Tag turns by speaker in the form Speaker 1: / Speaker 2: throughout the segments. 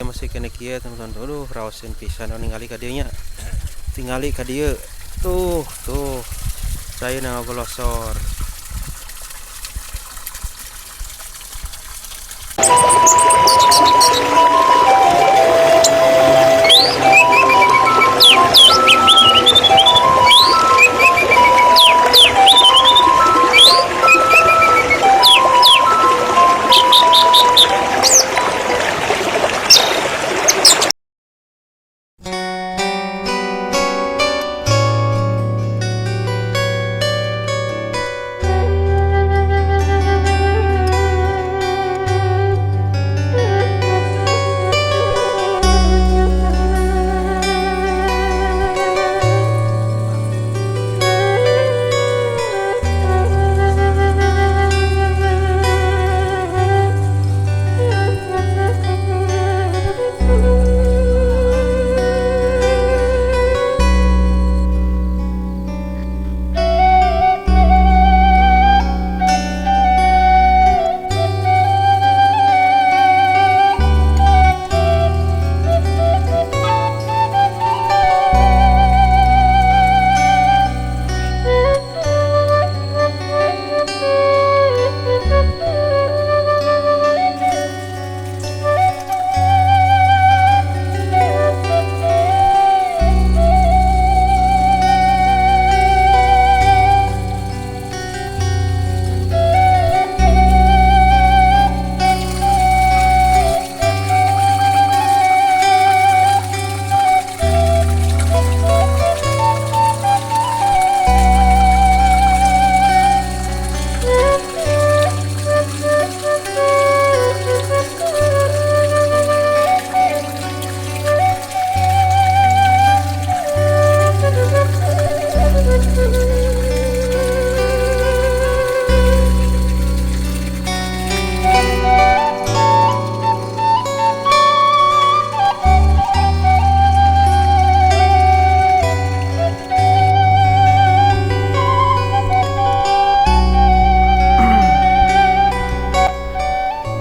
Speaker 1: Masih kena kieu teman-teman. Aduh, raoseun pisan ningali ka dieu nya. Tingali ka dieu. Tuh, tuh. Saya ngagolosor.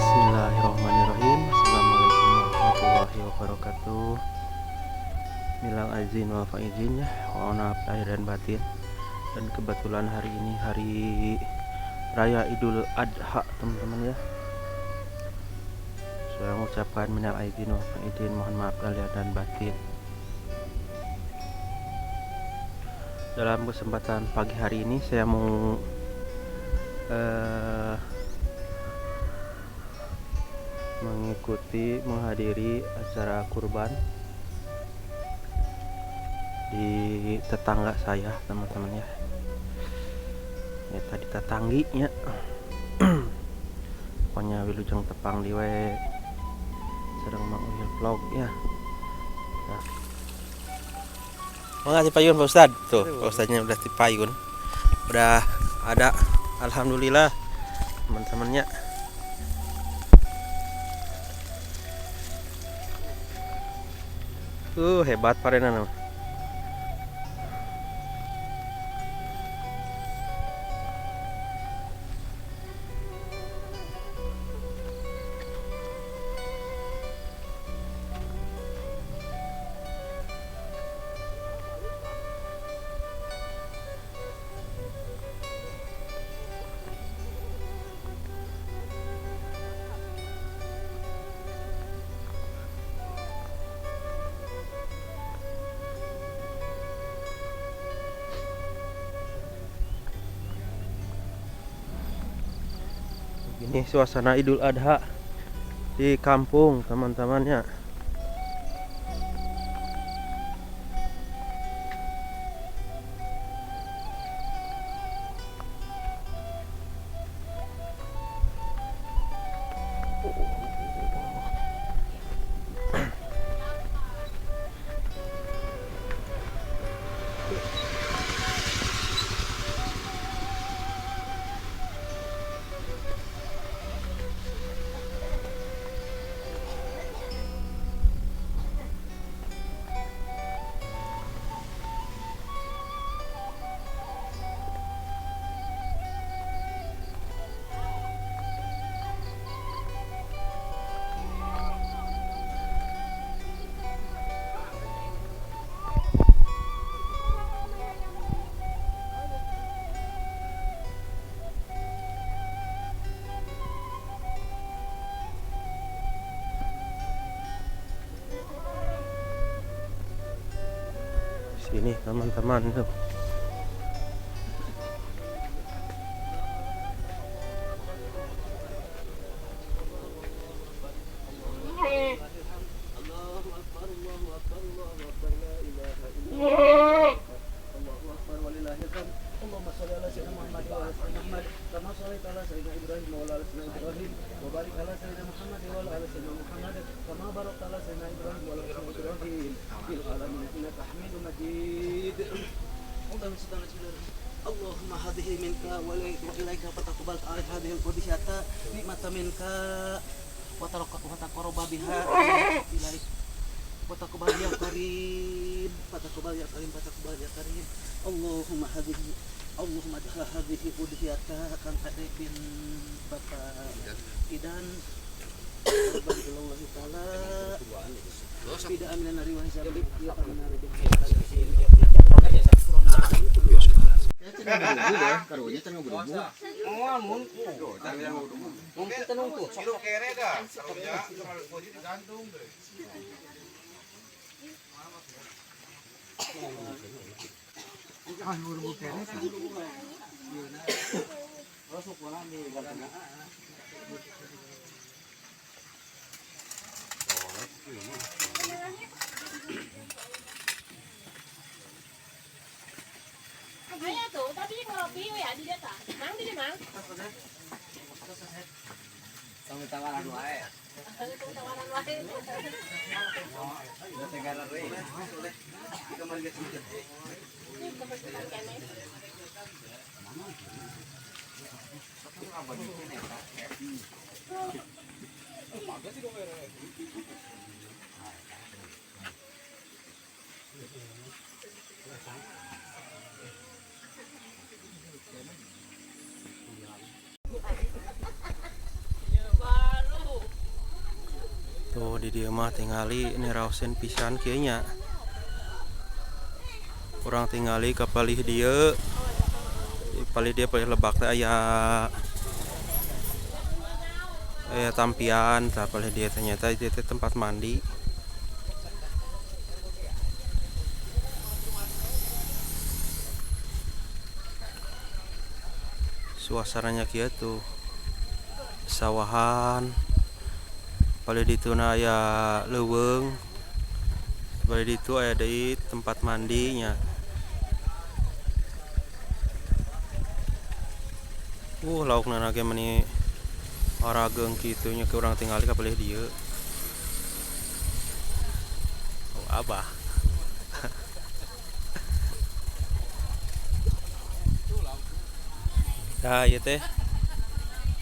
Speaker 1: Bismillahirrahmanirrahim. Assalamualaikum warahmatullahi wabarakatuh. Minal aidin wal faizin ya, mohon maaf lahir dan batin. Dan kebetulan hari ini hari raya Idul Adha teman-teman ya. Saya mengucapkan minal aidin wal faizin, mohon maaf lahir dan batin. Dalam kesempatan pagi hari ini saya mau mengikuti menghadiri acara kurban di tetangga saya teman-teman ya. Ya tadi tetangginya. Pokoknya wilujeng tepang di we sareng Mang Uhil vlog ya. Nah. Mau ngasih payun Pak Ustad? Tuh, Pak Ustadnya udah di payun. Udah ada, alhamdulillah teman-temannya. Hebat parenan. Ini suasana Idul Adha di kampung teman-temannya. Sini teman-teman tuh.
Speaker 2: Allahumma hadhihi minka wa ilaika fataqabbal hadhihi al-qudhiyata ni'matan minka wa taqarraba biha ilaik wa taqabbal ya karim fataqabbal ya karim fataqabbal ya karim. Allahumma hadhihi Allahumma adkhil hadhihi udhiyata Kang Ade bin Bapak Idan Allah taala tidak aminan nari wa hisab ya
Speaker 3: Ayo tuh, tapi ngopi ya di desa. Mang di mang.
Speaker 4: Tong tawaran wae.
Speaker 3: Tong tawaran wae.
Speaker 1: Tuh di dieu mah tingali ini raoseun pisan kieu nya. Urang tingali ka palih dieu. Palih dieu palih lebak teh aya tampian tah palih dieu teh nyata ieu teh tempat mandi. Suasananya kieu tuh. Sawahan. Palih dituna aya leuweung. Palih ditu aya deui tempat mandinya. Laukna ge meuni orageung kitu nya ke urang tingali ka palih dieu. Oh, abah. Tah ieu teh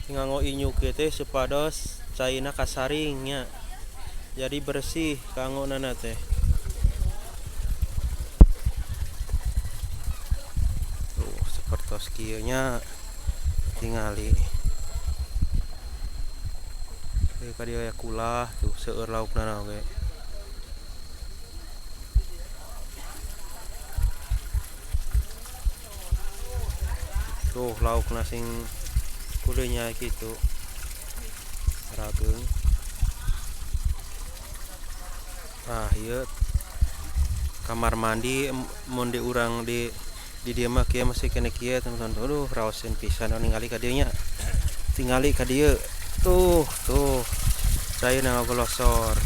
Speaker 1: nganggo inyuk ieu teh supados caina kasaring nya. Jadi bersih kangonana teh. Tuh sapertos kieu nya tingali. Ieu ka dieu aya kulah tuh seueur laukna oge. Tuh laukna sing kuleunya kitu. Rageung. Nah, ieu kamar mandi mun di urang di dieu mah kieu masih kene kieu teman-teman. Aduh, raoseun pisan ningali ka dieu nya. Tingali ka dieu. Tuh, tuh. Caina ngagolosor.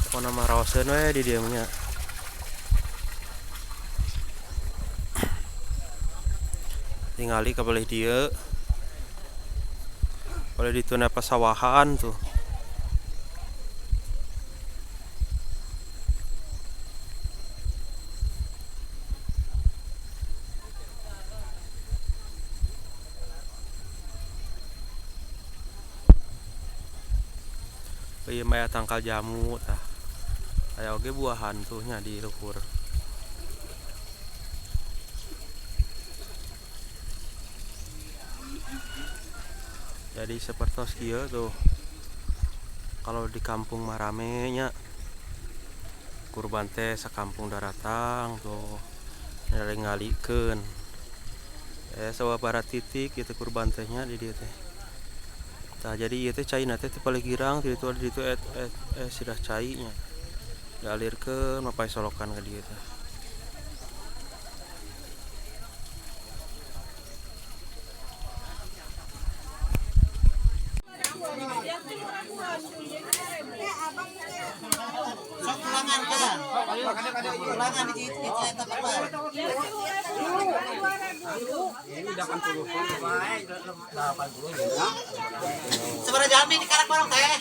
Speaker 1: Pokona mah raoseun we di dieu nya. Tingali ka palih dieu. Palih dituna pasawahan tuh. Ieu mah tangkal jamu tah. Aya oge buahan tuh nya di luhur. Jadi sepertos kieu tuh. Kalau di kampung mah rame nya. Kurban teh sakampung daratang tuh. Ngalikeun. Sawa barat titik gitu kurban teh nya di dieu teh. Tah jadi ieu teh caina teh teu paling girang ti ditu di ditu sidah cai nya. Dialirkeun mapay solokan ka dieu teh.
Speaker 2: Sok tulangan kan. Tulangan di eta apa?
Speaker 4: Ini 80 wae, 80 ya.
Speaker 2: Sabaraha jalmi di karak barong teh?